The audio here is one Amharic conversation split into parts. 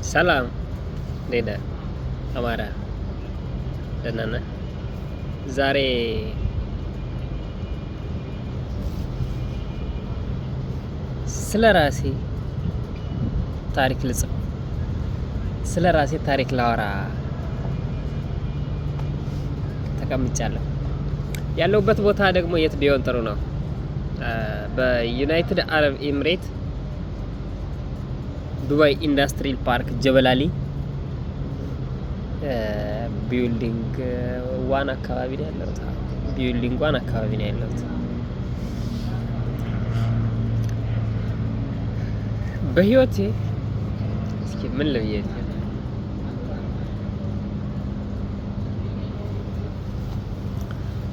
ሰላም፣ እንዴት ነህ? አማረ፣ ደህና ነህ? ዛሬ ስለ ራሴ ታሪክ ልጽፍ፣ ስለ ራሴ ታሪክ ላወራ ተቀምጫለሁ። ያለሁበት ቦታ ደግሞ የት ቢሆን ጥሩ ነው? በዩናይትድ አረብ ኤምሬት ዱባይ Industrial Park ጀበላሊ building one አካባቢ ነው ያለሁት። Building one አካባቢ ነው ያለሁት። በህይወቴ እስኪ ምን ልብዬ፣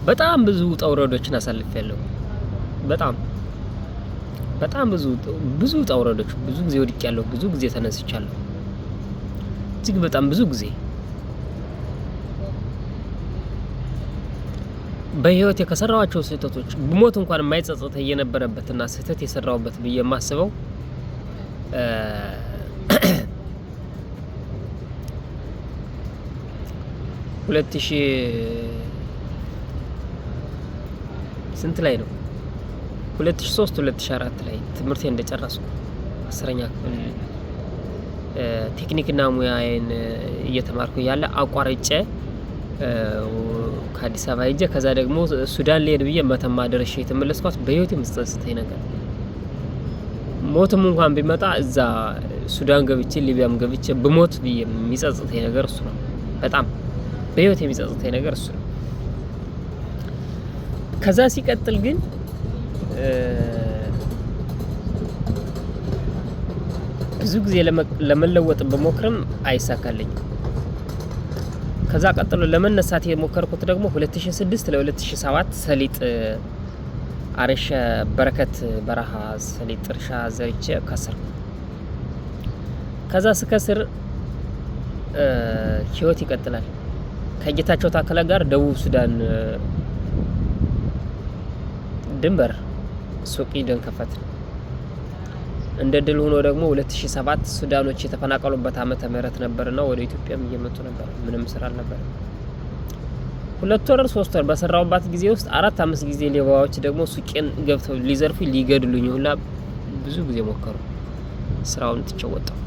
በጣም ብዙ ውጣ ውረዶችን አሳልፌያለሁ። በጣም በጣም ብዙ ብዙ ውጣ ውረዶች፣ ብዙ ጊዜ ወድቄያለሁ፣ ብዙ ጊዜ ተነስቻለሁ። እጅግ በጣም ብዙ ጊዜ በህይወቴ ከሰራኋቸው ስህተቶች ብሞት እንኳን የማይጸጸተኝ የነበረበትና ስህተት የሰራሁበት ብዬ የማስበው 2000 ስንት ላይ ነው? 2003 2004 ላይ ትምህርቴ እንደጨረስኩ 10ኛ ክፍል ቴክኒክና ሙያዬን እየተማርኩ እያለ አቋርጬ ከአዲስ አበባ ሄጄ ከዛ ደግሞ ሱዳን ልሄድ ብዬ መተማ ደርሼ የተመለስኳት በህይወቴ የምትጸጽተኝ ነገር፣ ሞትም እንኳን ቢመጣ እዛ ሱዳን ገብቼ ሊቢያም ገብቼ ብሞት ብዬ የሚጸጽተኝ ነገር እሱ ነው። በጣም በህይወት የሚጸጽተኝ ነገር እሱ ነው። ከዛ ሲቀጥል ግን ብዙ ጊዜ ለመለወጥ ብሞክርም አይሳካልኝም። ከዛ ቀጥሎ ለመነሳት የሞከርኩት ደግሞ 2006 ለ2007 ሰሊጥ አርሼ በረከት በረሃ ሰሊጥ እርሻ ዘርቼ ከሰርኩ። ከዛ ስከስር ህይወት ይቀጥላል። ከጌታቸው ታከለ ጋር ደቡብ ሱዳን ድንበር ሱቅ ሂደን ከፈትን። እንደ ድል ሆኖ ደግሞ 2007 ሱዳኖች የተፈናቀሉበት ዓመተ ምህረት ነበርና ወደ ኢትዮጵያም እየመጡ ነበር። ምንም ስራ አልነበረም። 2 ወር 3 ወር በሰራሁባት ጊዜ ውስጥ አራት አምስት ጊዜ ሌባዎች ደግሞ ሱቄን ገብተው ሊዘርፉ ሊገድሉኝ ሁላ ብዙ ጊዜ ሞከሩ። ስራውን ትቼው ወጣሁ።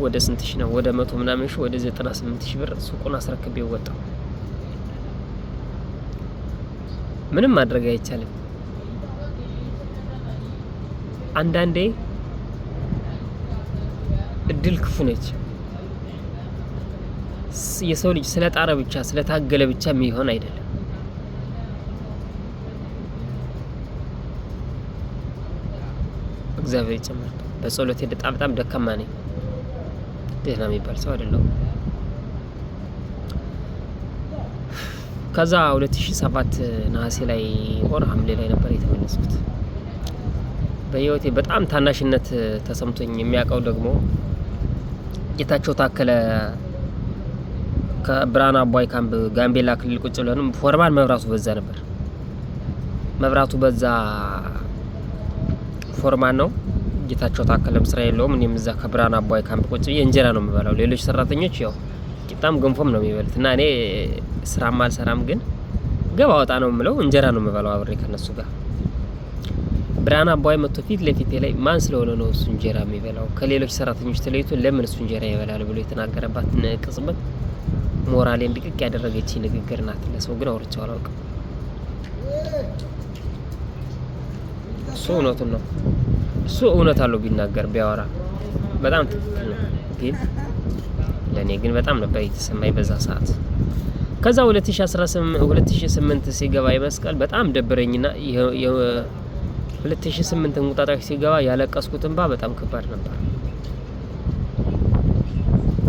ወደ ስንት ሺህ ነው? ወደ መቶ ምናምን ሺህ፣ ወደ 98 ሺህ ብር ሱቁን አስረክቤ ወጣሁ። ምንም ማድረግ አይቻልም። አንዳንዴ እድል ክፉ ነች። የሰው ልጅ ስለ ጣረ ብቻ ስለታገለ ብቻ የሚሆን አይደለም። እግዚአብሔር ይጨምር። በጸሎቴ በጣም በጣም ደካማ ነኝ። ደህና የሚባል ሰው አይደለሁም። ከዛ 2007 ነሐሴ ላይ ወር ሐምሌ ላይ ነበር የተመለስኩት። በህይወቴ በጣም ታናሽነት ተሰምቶኝ የሚያውቀው ደግሞ ጌታቸው ታከለ ከብርሃን አባይ ካምፕ ጋምቤላ ክልል ቁጭ ብለንም ፎርማን መብራቱ በዛ ነበር። መብራቱ በዛ ፎርማን ነው። ጌታቸው ታከለም ስራ የለውም። እኔም እዛ ከብርሃን አባይ ካምፕ ቁጭ ብዬ እንጀራ ነው የምበላው። ሌሎች ሰራተኞች ያው ቂጣም ገንፎም ነው የሚበሉት እና እኔ ስራም አልሰራም፣ ግን ገባ ወጣ ነው የምለው። እንጀራ ነው የምበላው አብሬ ከነሱ ጋር። ብርሃን አባይ መጥቶ ፊት ለፊቴ ላይ ማን ስለሆነ ነው እሱ እንጀራ የሚበላው? ከሌሎች ሰራተኞች ተለይቶ ለምን እሱ እንጀራ ይበላል? ብሎ የተናገረባት ቅጽበት ሞራሌን ድቅቅ ያደረገች ንግግር ናት። ለሰው ግን አውርቼው አላውቅም። እሱ እውነቱን ነው። እሱ እውነት አለው ቢናገር ቢያወራ በጣም ትክክል ነው። ግን ለእኔ ግን በጣም ነበር የተሰማኝ በዛ ሰዓት። ከዛ 2018 2008 ሲገባ የመስቀል በጣም ደበረኝና 2008 እንቁጣጣሽ ሲገባ ያለቀስኩት እንባ በጣም ከባድ ነበር።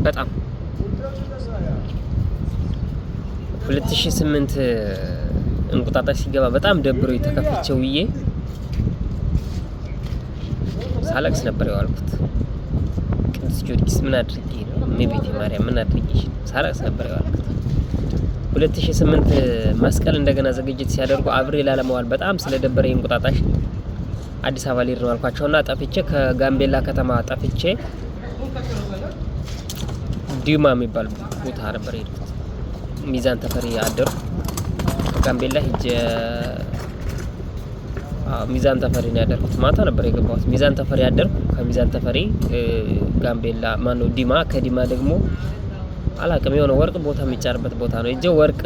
በጣም 2008 እንቁጣጣሽ ሲገባ በጣም ደብሮኝ ተከፍቼ ውዬ ሳለቅስ ነበር የዋልኩት። ቅዱስ ጊዮርጊስ ምን አድርጌ ነው? እመቤቴ ማርያም ምን አድርጌሽ ነው? ሳለቅስ ነበር የዋልኩት። 2008 መስቀል እንደገና ዝግጅት ሲያደርጉ አብሬ ላለመዋል በጣም ስለደበረኝ እንቁጣጣሽ አዲስ አበባ ልሄድ ነው አልኳቸውና ጠፍቼ ከጋምቤላ ከተማ ጠፍቼ ዲማ የሚባል ቦታ ነበር የሄድኩት። ሚዛን ተፈሪ አደርኩ። ከጋምቤላ ሂጄ ሚዛን ተፈሪ ነው ያደርኩት። ማታ ነበር የገባሁት። ሚዛን ተፈሪ አደርኩ። ከሚዛን ተፈሪ ጋምቤላ ማነው ዲማ፣ ከዲማ ደግሞ አላቅም የሆነ ወርቅ ቦታ የሚጫርበት ቦታ ነው። ሂጄ ወርቅ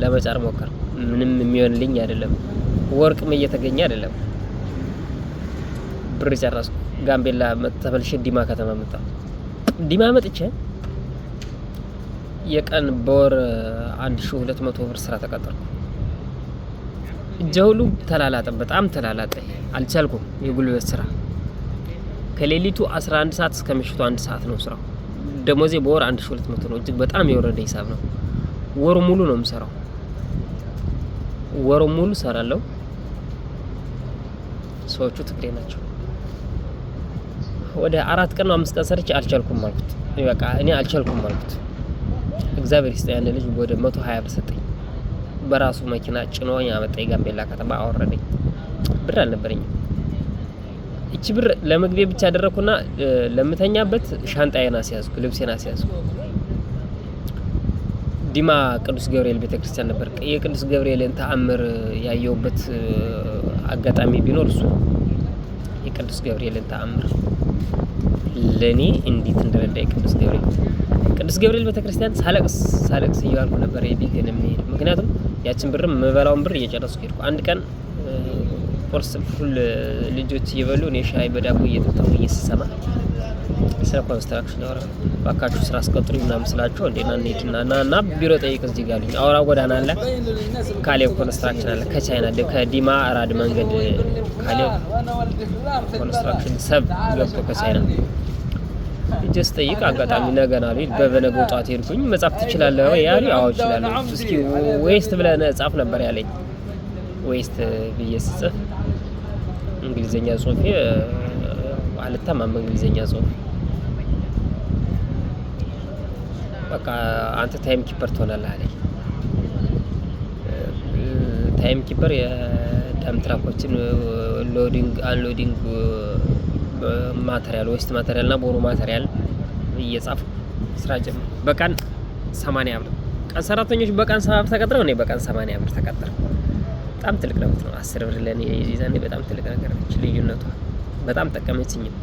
ለመጫር ሞከርኩ። ምንም የሚሆንልኝ አይደለም። ወርቅም እየተገኘ አይደለም። ብር ጨረስኩ። ጋምቤላ ተመልሼ ዲማ ከተማ መጣሁ። ዲማ መጥቼ የቀን በወር 1200 ብር ስራ ተቀጠርኩ። እጄ ሁሉ ተላላጠ፣ በጣም ተላላጠ። አልቻልኩም። የጉልበት ስራ ከሌሊቱ 11 ሰዓት እስከ ምሽቱ 1 ሰዓት ነው ስራው። ደሞዜ በወር 1200 ነው። እጅግ በጣም የወረደ ሂሳብ ነው። ወሩ ሙሉ ነው የምሰራው። ወሩ ሙሉ ሰራለሁ። ሰዎቹ ትግሬ ናቸው። ወደ 4 ቀን ነው 5 ቀን ሰርቼ አልቻልኩም አልኩት። በቃ እኔ አልቻልኩም አልኩት። እግዚአብሔር ይስጠው ያን ልጅ ወደ 120 ብር ሰጠኝ። በራሱ መኪና ጭኖ ያመጣኝ ጋምቤላ ከተማ አወረደኝ። ብር አልነበረኝም። እቺ ብር ለምግቤ ብቻ አደረኩና ለምተኛበት ሻንጣዬን አስያዝኩ፣ ልብሴን አስያዝኩ። ዲማ ቅዱስ ገብርኤል ቤተክርስቲያን ነበር። የቅዱስ ገብርኤልን ተአምር ያየሁበት አጋጣሚ ቢኖር እሱ ነው። የቅዱስ ገብርኤልን ተአምር ለእኔ እንዴት እንደረዳ የቅዱስ ገብርኤል ቅዱስ ገብርኤል ቤተክርስቲያን ሳለቅስ ሳለቅስ እየዋልኩ ነበር የቤቴን የምሄድ። ምክንያቱም ያችን ብር የምበላውን ብር እየጨረስኩ ሄድኩ። አንድ ቀን ቁርስ ፉል ልጆች እየበሉ እኔ ሻይ በዳቦ እየጠጣሁ ስሰማ ስለ construction ያወራል። ባካችሁ ስራ አስቀጥሩኝ ምናምን ስላቸው እንዴ ና እንሂድና ና ና ቢሮ ጠይቅ እዚህ ጋር አሉኝ። አውራ ጎዳና አለ፣ ካሌብ ኮንስትራክሽን አለ። ከቻይና ከዲማ ራድ መንገድ ካሌብ ኮንስትራክሽን ሰብ ገብቶ ከቻይና ሄጄ ስጠይቅ አጋጣሚ ነገ ና አሉኝ። በበነገው ጠዋት ሄድኩኝ። መጻፍ ትችላለህ ወይ አሉኝ። አዎ እችላለሁ። እስኪ waste ብለህ ጻፍ ነበር ያለኝ። Waste ብዬ ስጽፍ እንግሊዘኛ ጽሁፌ አልታማም እንግሊዘኛ ጽሁፍ። በቃ አንተ time keeper ትሆናለህ አለኝ። Time keeper የ dump truck ኦችን loading unloading material፣ waste material እና ቦሮ material እየጻፍኩ ስራ ጀመርኩ። በቀን 80 ብር፣ ቀን ሰራተኞች በቀን 70 ብር ተቀጥረው እኔ በቀን 80 ብር ተቀጠርኩ። በጣም ትልቅ ለውጥ ነው። 10 ብር ለእኔ የዛኔ በጣም ትልቅ ነገር ነች። ልዩነቷ በጣም ጠቀመችኝም።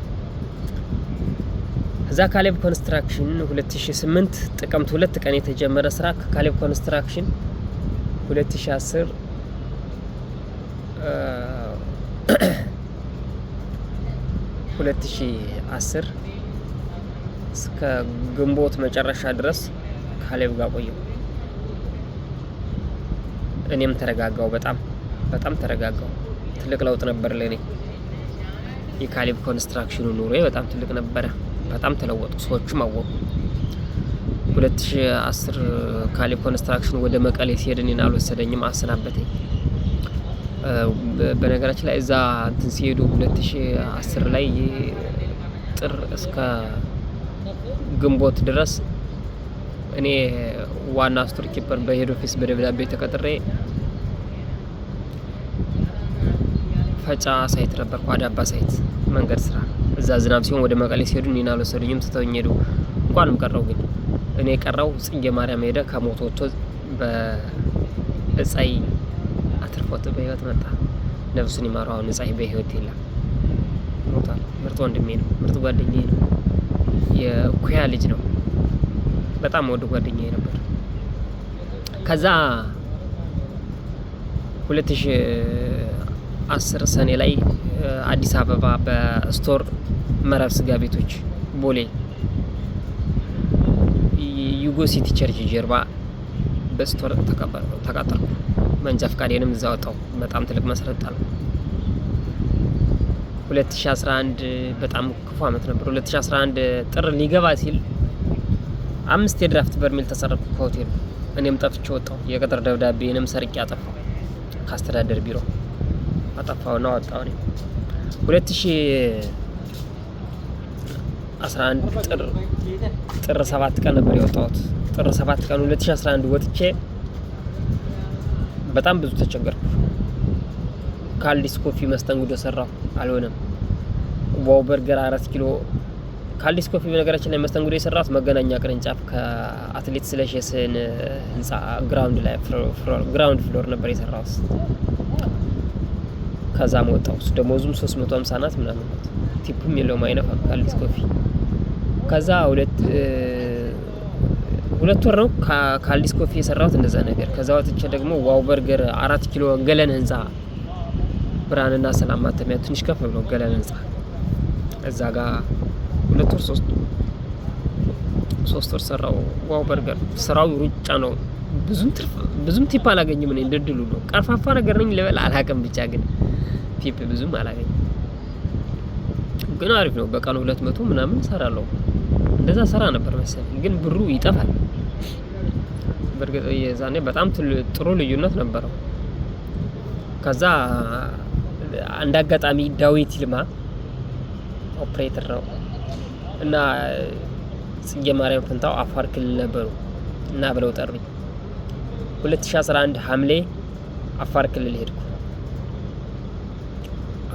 እዛ ካሌብ ኮንስትራክሽን 2008 ጥቅምት 2 ቀን የተጀመረ ስራ ከካሌብ ኮንስትራክሽን 2010 2010 እስከ ግንቦት መጨረሻ ድረስ ካሌብ ጋር ቆየሁ። እኔም ተረጋጋው፣ በጣም በጣም ተረጋጋው። ትልቅ ለውጥ ነበር ለእኔ። የካሌብ ኮንስትራክሽኑ ኑሮዬ በጣም ትልቅ ነበረ። በጣም ተለወጡ፣ ሰዎቹም አወቁ። 2010 ካሌብ ኮንስትራክሽን ወደ መቀሌ ሲሄድ እኔን አልወሰደኝም፣ አሰናበተኝ። በነገራችን ላይ እዛ እንትን ሲሄዱ 2010 ላይ ጥር እስከ ግንቦት ድረስ እኔ ዋና store keeper በ head office በደብዳቤ ተቀጥሬ ፈጫ site ነበርኩ፣ አዳባ site መንገድ ስራ። እዛ ዝናብ ሲሆን ወደ መቀሌ ሲሄዱ እኔን አልወሰዱኝም፣ ትተውኝ ሄዱ። እንኳንም ቀረው ግን እኔ ቀረው። ጽጌ ማርያም ሄደ፣ ከሞት ወጥቶ በእጻይ አትርፎት በህይወት መጣ። ነፍሱን ይማረው። አሁን እጻይ በህይወት የለም፣ ሞቷል። ምርጥ ወንድሜ ነው፣ ምርጥ ጓደኛዬ ነው፣ የኩያ ልጅ ነው። በጣም ወድ ጓደኛዬ ነበር። ከዛ 2010 ሰኔ ላይ አዲስ አበባ በ store መረብ ስጋ ቤቶች ቦሌ ዩጎ ሲቲ ቸርች ጀርባ በ store ተቀጠርኩ። መንጃ ፈቃዴንም እዛ ወጣው። በጣም ትልቅ መሰረት ጣልኩ። 2011 በጣም ክፉ አመት ነበር። 2011 ጥር ሊገባ ሲል አምስት የድራፍት በርሜል ተሰረቅኩ ከሆቴሉ። እኔም ጠፍቼ ወጣሁ። የቅጥር ደብዳቤንም ሰርቄ አጠፋሁ። ከአስተዳደር ቢሮ አጠፋውና ወጣሁ። እኔ 2011 ጥር 7 ቀን ነበር የወጣሁት። ጥር 7 ቀን 2011 ወጥቼ በጣም ብዙ ተቸገርኩ። ካልዲስ ኮፊ መስተንግዶ ሰራሁ፣ አልሆነም። ዋው በርገር 4 ኪሎ ካልዲስ ኮፊ በነገራችን ላይ መስተንግዶ የሰራሁት መገናኛ ቅርንጫፍ ከአትሌት ስለሺ ስህን ህንጻ ground ላይ ground floor ነበር የሰራሁት። ከዛም ወጣሁ። ደሞዙም 350 ናት ምናምን ናት። Tip ም የለውም፣ አይነፋም ካልዲስ ኮፊ። ከዛ ሁለት ወር ነው ካልዲስ ኮፊ የሰራሁት እንደዛ ነገር። ከዛ ወጥቼ ደግሞ ዋው በርገር 4 ኪሎ ገለን ህንጻ፣ ብርሃንና ሰላም ማተሚያ ትንሽ ከፍ ብሎ ገለን ህንጻ፣ እዛ ጋር 2 ወር 3 ወር ሰራው። ዋው በርገር ስራው ሩጫ ነው። ብዙም ትርፍ ብዙም tip አላገኝም። እኔ እንደ ድሉ ነው። ቀርፋፋ ነገር ነኝ ልበል አላውቅም። ብቻ ግን tip ብዙም አላገኝም። ግን አሪፍ ነው። በቀን 200 ምናምን እሰራለሁ። እንደዛ ሰራ ነበር መሰለኝ። ግን ብሩ ይጠፋል። በእርግጥ የዛኔ በጣም ጥሩ ልዩነት ነበረው። ከዛ አንድ አጋጣሚ ዳዊት ይልማ ኦፕሬተር ነው እና ጽጌ ማርያም ፈንታው አፋር ክልል ነበሩ እና ብለው ጠሩኝ። 2011 ሐምሌ አፋር ክልል ሄድኩ።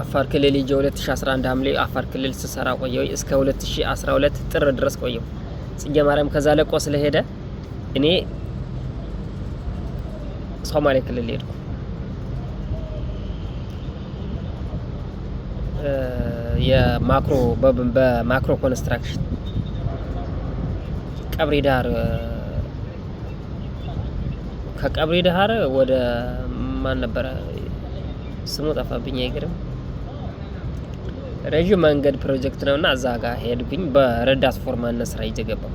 አፋር ክልል ሄጄ 2011 ሐምሌ አፋር ክልል ስሰራ ቆየሁ። እስከ 2012 ጥር ድረስ ቆየሁ። ጽጌ ማርያም ከዛ ለቆ ስለሄደ እኔ ሶማሌ ክልል ሄድኩ። የ macro በ macro construction ቀብሪ ዳር፣ ከቀብሪ ዳር ወደ ማን ነበረ ስሙ ጠፋብኝ፣ አይገርም። ረዥም መንገድ ፕሮጀክት ነውና እዛ ጋር ሄድኩኝ። በረዳት ፎርማንነት ስራ ይዤ ገባሁ።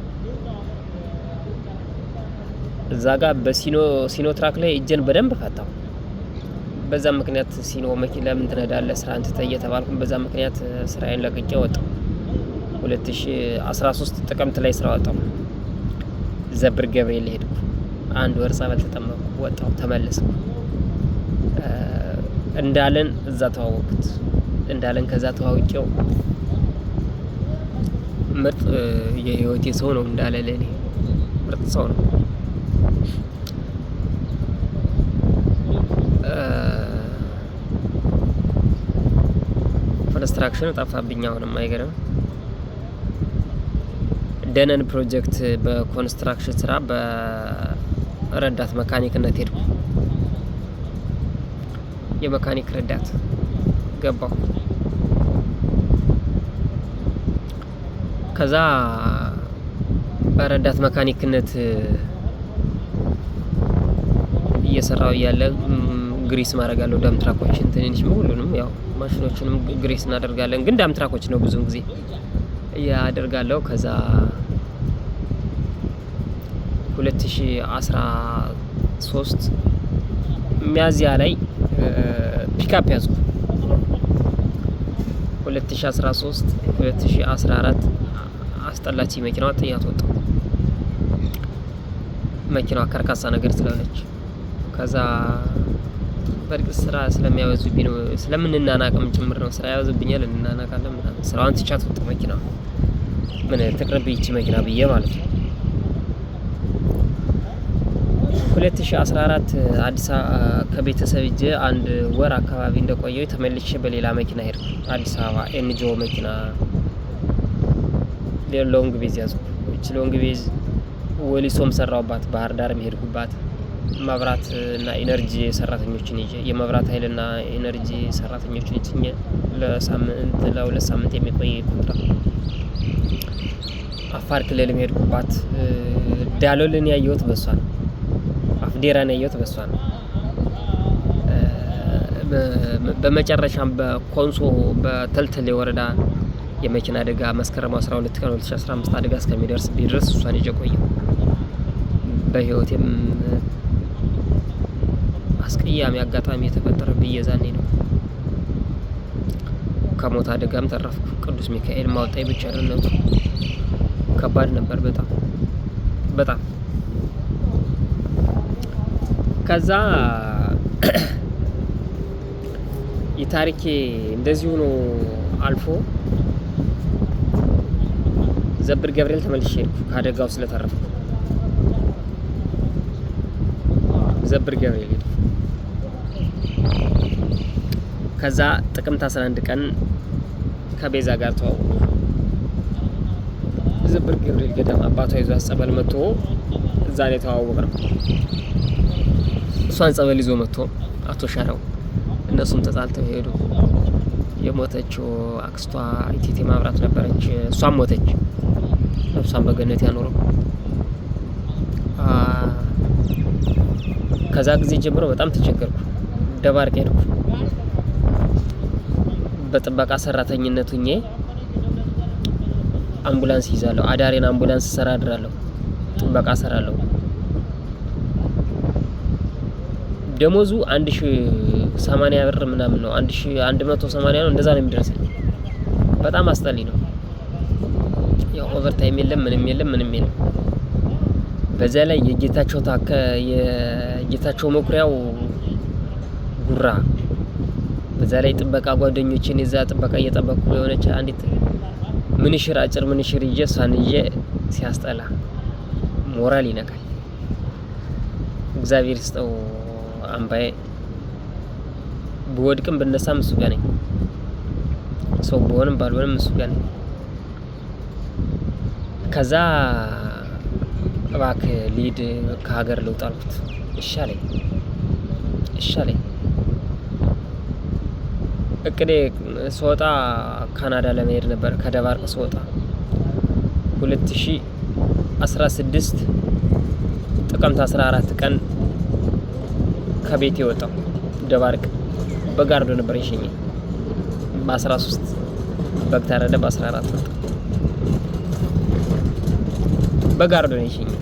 እዛ ጋር በሲኖ ሲኖ ትራክ ላይ እጄን በደንብ ፈታው። በዛ ምክንያት ሲኖ መኪና ለምን ትነዳለህ ስራህን ትተህ እየተባልኩ በዛ ምክንያት ስራዬን ለቅቄ ወጣሁ። 2013 ጥቅምት ላይ ስራ ወጣሁ። ዘብር ገብርኤል ሄድኩ። አንድ ወር ጸበል ተጠመቅኩ፣ ወጣሁ፣ ተመለስኩ። እንዳለን እዛ ተዋወቅኩት። እንዳለን ከዛ ተዋውቄው ምርጥ የህይወቴ ሰው ነው። እንዳለ ለኔ ምርጥ ሰው ነው። Construction ጠፋብኝ አሁንም፣ አይገርም። ደነን ፕሮጀክት በ construction ስራ በረዳት መካኒክነት ሄድኩ። የመካኒክ ረዳት ገባሁ። ከዛ በረዳት መካኒክነት እየሰራው እያለ grease ማድረግ አለው dump truck ኦችን፣ ትንንሽ ሁሉንም ያው ማሽኖችንም grease እናደርጋለን። ግን dump truck ኦች ነው ብዙውን ጊዜ ያደርጋለሁ። ከዛ 2013 ሚያዝያ ላይ ፒካፕ ያዝኩ። 2013 2014 አስጠላች መኪናዋ፣ ጥያት ወጣሁ። መኪናዋ ከርካሳ ነገር ስለሆነች። ከዛ በእርግጥ ስራ ስለሚያበዙብኝ ነው፣ ስለምንናናቅም ጭምር ነው። ስራ ያበዙብኛል፣ እንናናቃለን ምናምን። ስራዋን ትቻት ወጣሁ። መኪናዋ ምን ትቅርብ ይቺ መኪና ብዬ ማለት ነው። 2014 አዲስ ከቤተሰብ ሄጄ አንድ ወር አካባቢ እንደቆየሁ ተመልሼ በሌላ መኪና ሄድኩ። አዲስ አበባ NGO መኪና long base ያዝኩ። እቺ long base ወሊሶም ሰራሁባት፣ ባህር ዳርም ሄድኩባት። መብራት እና ኢነርጂ ሰራተኞችን ይዤ፣ የመብራት ኃይልና ኢነርጂ ሰራተኞችን ጭኜ ለሳምንት ለ2 ሳምንት የሚቆይ ኮንትራት። አፋር ክልልም ሄድኩባት። ዳሎልን ያየሁት በሷ ነው። አፍዴራን ያየሁት በሷ ነው። በመጨረሻም በኮንሶ በተልተሌ ወረዳ የመኪና አደጋ መስከረም 12 ቀን 2015 አደጋ እስከሚደርስብኝ ድረስ እሷን ይዤ ቆየሁ። በህይወቴም አስቀያሚ አጋጣሚ የተፈጠረብኝ የዛኔ ነው። ከሞት አደጋም ተረፍኩ። ቅዱስ ሚካኤል ማውጣኝ በቸርነቱ። ከባድ ነበር በጣም በጣም። ከዛ የታሪኬ እንደዚሁ ነው አልፎ ዘብር ገብርኤል ተመልሼ ሄድኩ። ከአደጋው ስለተረፍኩ ዘብር ገብርኤል ሄድኩ። ከዛ ጥቅምት 11 ቀን ከቤዛ ጋር ተዋወቅኩ። ዘብር ገብርኤል ገዳም አባቷ ይዟት ጸበል መጥቶ እዛ ላይ ተዋወቅ ነው። እሷን ጸበል ይዞ መጥቶ አቶ ሻረው እነሱም ተጣልተው ሄዱ። የሞተችው አክስቷ ኢቴቴ ማብራት ነበረች። እሷም ሞተች። ነፍሷን በገነት ያኖረው። ከዛ ጊዜ ጀምሮ በጣም ተቸገርኩ። ደባርቅ ሄድኩ። በጥበቃ ሰራተኝነት ሁኜ አምቡላንስ ይዛለሁ። አዳሬን አምቡላንስ ሰራ አድራለሁ። ጥበቃ ሰራለሁ። ደሞዙ 1080 ብር ምናምን ነው። 1180 ነው፣ እንደዛ ነው የሚደርሰኝ። በጣም አስጠሊ ነው። ያው overtime የለም፣ ምንም የለም፣ ምንም የለም። በዛ ላይ የጌታቸው ታከ የጌታቸው መኩሪያው ጉራ፣ በዛ ላይ ጥበቃ ጓደኞችን የዛ ጥበቃ እየጠበቅኩ የሆነች አንዲት ምንሽር አጭር ምንሽር ይዤ እሷን ይዤ ሲያስጠላ ሞራል ይነካል። እግዚአብሔር ይስጠው አምባዬ። ብወድቅም ብነሳም እሱ ጋር ነኝ። ሰው ብሆንም ባልሆንም እሱ ጋር ነኝ። ከዛ እባክህ ልሂድ ከሀገር ልውጣ አልኩት። እሺ አለኝ። እሺ አለኝ። እቅዴ ስወጣ ካናዳ ለመሄድ ነበር። ከደባርቅ ስወጣ 2016 ጥቅምት 14 ቀን ከቤት የወጣው ደባርቅ በጋርዶ ነበር የሸኘኝ። በ13 በግ ታረደ፣ በ14 ወጣ። በጋርዶ ነው የሸኘኝ።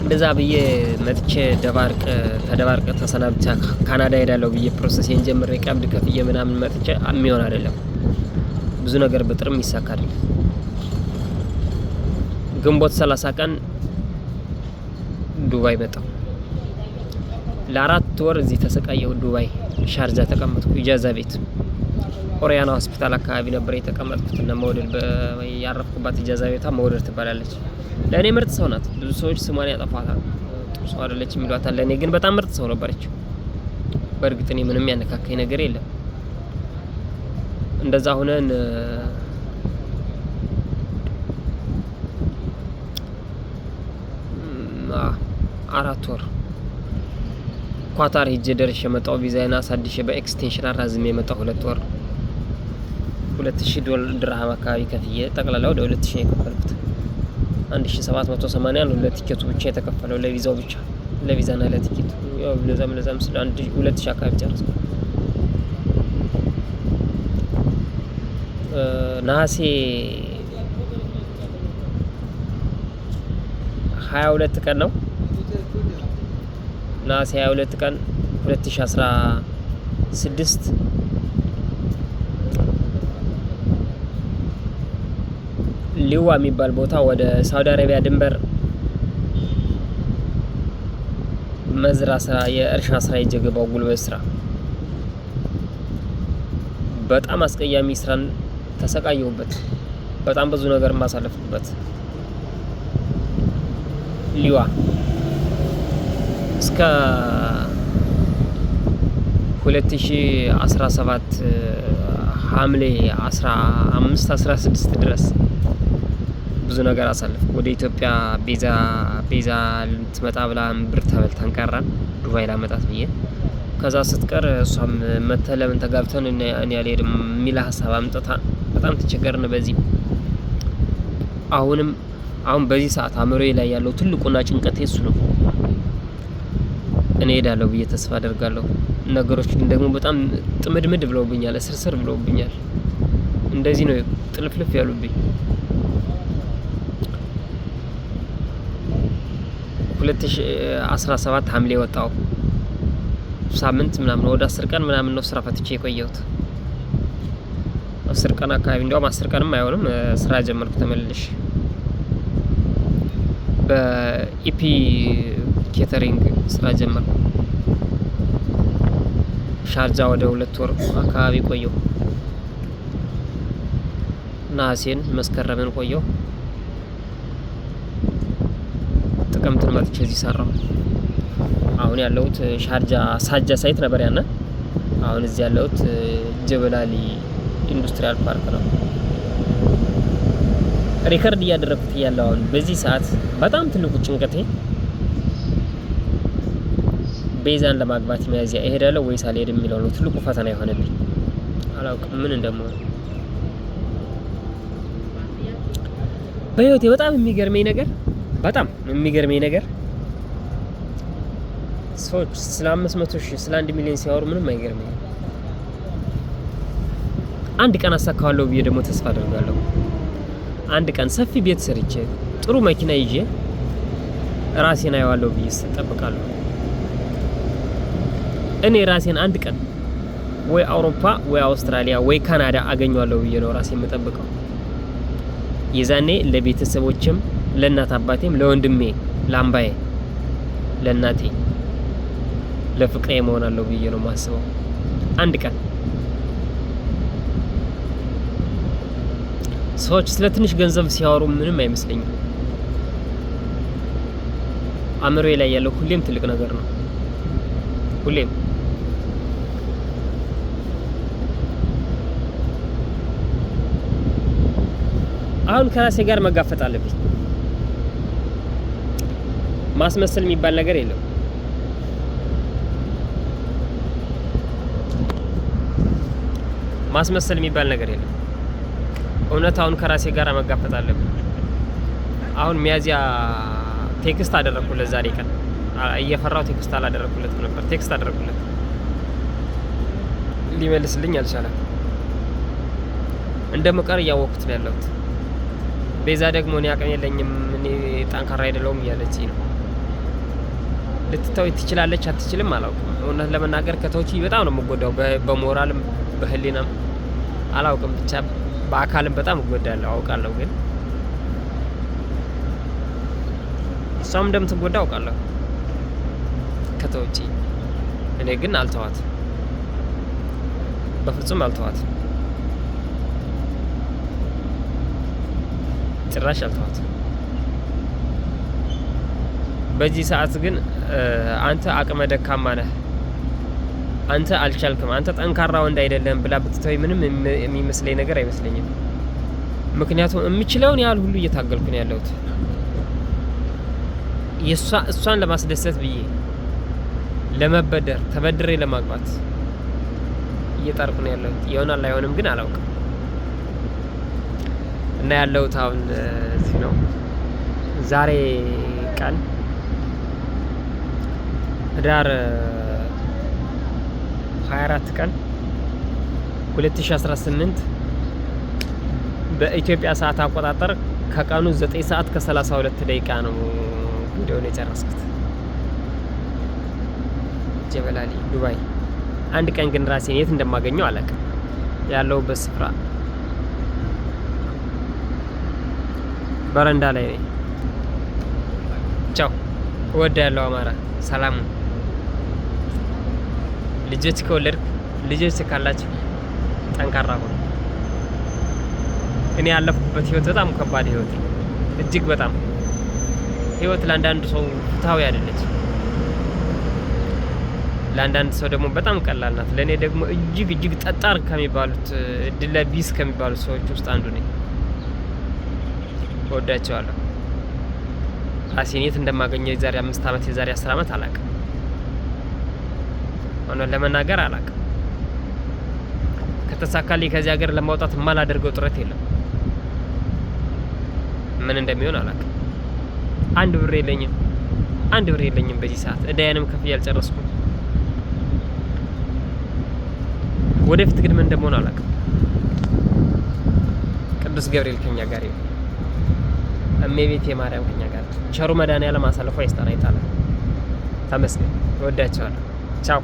እንደዛ ብዬ መጥቼ ደባርቅ ከደባርቅ ተሰናብቻ ካናዳ ሄዳለሁ ብዬ process ኤን ጀምሬ ቀብድ ከፍዬ ምናምን መጥቼ የሚሆን አይደለም። ብዙ ነገር ብጥርም ይሳካ አይደለም። ግንቦት 30 ቀን ዱባይ መጣሁ። ለአራት ወር እዚህ ተሰቃየሁ። ዱባይ ሻርጃ ተቀመጥኩ። ኢጃዛ ቤት ኦሪያና ሆስፒታል አካባቢ ነበር የተቀመጥኩት እና መውደድ ያረፍኩባት ኢጃዛ ቤቷ መውደድ ትባላለች። ለእኔ ምርጥ ሰው ናት። ብዙ ሰዎች ስሟን ያጠፏታል፣ ጥሩ ሰው አይደለች የሚሏታል። ለእኔ ግን በጣም ምርጥ ሰው ነበረች። በእርግጥ እኔ ምንም ያነካካኝ ነገር የለም። እንደዛ ሆነን አራት ወር ኳታር ሄጄ ደርሼ የመጣው ቪዛዬን አሳድሼ በ extension አራዝሜ የመጣው 2 ወር 2000 ዶላር ድርሃም አካባቢ ከፍዬ ጠቅላላ ወደ 2000 ነው የከፈልኩት። 1780 ነው ለቲኬቱ ብቻ የተከፈለው፣ ለቪዛው ብቻ፣ ለቪዛና ለቲኬቱ ያው ለዛም ለዛም ስለ 2000 አካባቢ ጨረስኩ። ነሐሴ 22 ቀን ነው። ነሐሴ 22 ቀን 2016 ሊዋ የሚባል ቦታ ወደ ሳውዲ አረቢያ ድንበር መዝራ ስራ፣ የእርሻ ስራ ይዤ ገባሁ። ጉልበት ስራ፣ በጣም አስቀያሚ ስራን ተሰቃየሁበት። በጣም ብዙ ነገር ማሳለፍኩበት። ሊዋ እስከ 2017 ሐምሌ 15 16 ድረስ ብዙ ነገር አሳለፍኩ። ወደ ኢትዮጵያ ቤዛ ልትመጣ ብላ ብር ተበልተን ቀረን። ዱባይ ላመጣት ብዬ ከዛ ስትቀር እሷም መተህ ለምን ተጋብተን እኔ አልሄድም የሚል ሀሳብ አምጥታ በጣም ተቸገርን። በዚህ አሁንም አሁን በዚህ ሰዓት አእምሮዬ ላይ ያለው ትልቁና ጭንቀቴ እሱ ነው። እኔ እሄዳለሁ ብዬ ተስፋ አደርጋለሁ። ነገሮች ግን ደግሞ በጣም ጥምድምድ ብለውብኛል፣ እስርስር ብለውብኛል። እንደዚህ ነው ጥልፍልፍ ያሉብኝ። 2017 ሐምሌ ወጣው ሳምንት ምናምን ወደ 10 ቀን ምናምን ነው ስራ ፈትቼ የቆየሁት። 10 ቀን አካባቢ፣ እንዲያውም 10 ቀንም አይሆንም ስራ ጀመርኩ ተመልሼ። በኢፒ catering ስራ ጀመርኩ። ሻርጃ ወደ 2 ወር አካባቢ ቆየሁ። ነሐሴን መስከረምን ቆየሁ። ጥቅምትን መጥቼ እዚህ ሰራሁ። አሁን ያለሁት ሻርጃ ሳጃ site ነበር ያና አሁን እዚህ ያለሁት ጀበላሊ industrial park ነው። Record እያደረኩት እያለሁ አሁን በዚህ ሰዓት በጣም ትልቁ ጭንቀቴ ቤዛን ለማግባት ሚያዝያ እሄዳለሁ ወይስ አልሄድም የሚለው ነው ትልቁ ፈተና የሆነብኝ። አላውቅም ምን እንደምሆን። በህይወቴ በጣም የሚገርመኝ ነገር በጣም የሚገርመኝ ነገር ሰዎች ስለ 500,000 ስለ 1 ሚሊዮን ሲያወሩ ምንም አይገርመኝም። አንድ ቀን አሳካዋለሁ ብዬ ደግሞ ተስፋ አደርጋለሁ። አንድ ቀን ሰፊ ቤት ሰርቼ ጥሩ መኪና ይዤ ራሴን አየዋለሁ ብዬ እጠብቃለሁ። እኔ ራሴን አንድ ቀን ወይ አውሮፓ ወይ አውስትራሊያ ወይ ካናዳ አገኘዋለሁ ብዬ ነው ራሴን የምጠብቀው። የዛኔ ለቤተሰቦችም ለእናት አባቴም ለወንድሜ ለአምባዬ ለእናቴ ለፍቅሬ መሆናለሁ ብዬ ነው የማስበው። አንድ ቀን ሰዎች ስለ ትንሽ ገንዘብ ሲያወሩ ምንም አይመስለኝም። አእምሮዬ ላይ ያለው ሁሌም ትልቅ ነገር ነው። ሁሌም አሁን ከራሴ ጋር መጋፈጥ አለብኝ። ማስመሰል የሚባል ነገር የለም። ማስመሰል የሚባል ነገር የለም። እውነታውን ከራሴ ጋር መጋፈጥ አለብኝ። አሁን ሚያዝያ text አደረኩለት ዛሬ ቀን እየፈራው text አላደረኩለትም ነበር። Text አደረኩለት፣ ሊመልስልኝ አልቻለም። እንደምቀር እያወቅኩት ነው ያለሁት። ቤዛ ደግሞ እኔ አቅም የለኝም እኔ ጠንካራ አይደለሁም እያለች ነው። ልትተው ትችላለች አትችልም አላውቅም። እውነት ለመናገር ከተውች በጣም ነው የምጎዳው፣ በሞራልም በህሊናም አላውቅም፣ ብቻ በአካልም በጣም እጎዳለሁ አውቃለሁ። ግን እሷም እንደምትጎዳ አውቃለሁ ከተውጪ። እኔ ግን አልተዋት፣ በፍጹም አልተዋት፣ ጭራሽ አልተዋት። በዚህ ሰዓት ግን አንተ አቅመ ደካማ ነህ፣ አንተ አልቻልክም፣ አንተ ጠንካራ ወንድ አይደለም ብላ ብትተወኝ ምንም የሚመስለኝ ነገር አይመስለኝም። ምክንያቱም የምችለውን ያህል ሁሉ እየታገልኩ ነው ያለሁት እሷን ለማስደሰት ብዬ ለመበደር ተበድሬ ለማግባት እየጣርኩ ነው ያለሁት። ይሆናል አይሆንም ግን አላውቅም። እና ያለሁት አሁን እዚህ ነው። ዛሬ ቀን ህዳር 24 ቀን 2018 በኢትዮጵያ ሰዓት አቆጣጠር ከቀኑ 9 ሰዓት ከ32 ደቂቃ ነው ቪዲዮውን የጨረስኩት። ጀበላሊ ዱባይ። አንድ ቀን ግን ራሴን የት እንደማገኘው አላውቅም። ያለሁበት ስፍራ በረንዳ ላይ ነኝ። ቻው። እወዳለሁ አማራ። ሰላም። ልጆች ከወለድክ ልጆች ካላችሁ ጠንካራ ሁኑ። እኔ ያለፍኩበት ህይወት በጣም ከባድ ህይወት ነው። እጅግ በጣም ህይወት ለአንዳንድ ሰው ፍትሃዊ አይደለች። ለአንዳንድ ሰው ደግሞ በጣም ቀላል ናት። ለእኔ ደግሞ እጅግ እጅግ ጠጣር ከሚባሉት እድለ ቢስ ከሚባሉት ሰዎች ውስጥ አንዱ ነኝ። እወዳቸዋለሁ። ራሴን የት እንደማገኘው የዛሬ 5 ዓመት የዛሬ 10 ዓመት አላውቅም። ሆኖ ለመናገር አላውቅም። ከተሳካልኝ ከዚህ ሀገር ለማውጣት የማላደርገው ጥረት የለም። ምን እንደሚሆን አላውቅም። አንድ ብር የለኝም። አንድ ብር የለኝም በዚህ ሰዓት። እዳዬንም ከፍዬ አልጨረስኩም። ወደፊት ግን ምን እንደምሆን አላውቅም። ቅዱስ ገብርኤል ከኛ ጋር ይሁን። እመቤቴ ማርያም ከኛ ጋር፣ ቸሩ መድኃኔዓለም አሳልፎ አይስጠን አይጣለን። ተመስገን። እወዳቸዋለሁ። ቻው።